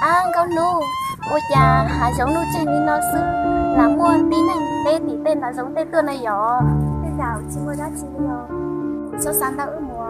Ab, Nkauj Hnub, ua cas hav zoov luj tseg li no xwb, lam muaj tib neeg deb tim tej nram zoov tej tuaj no yom? Tej zaum tsis muaj dab tsi li os. Kuv txhob xav ntau wb mus.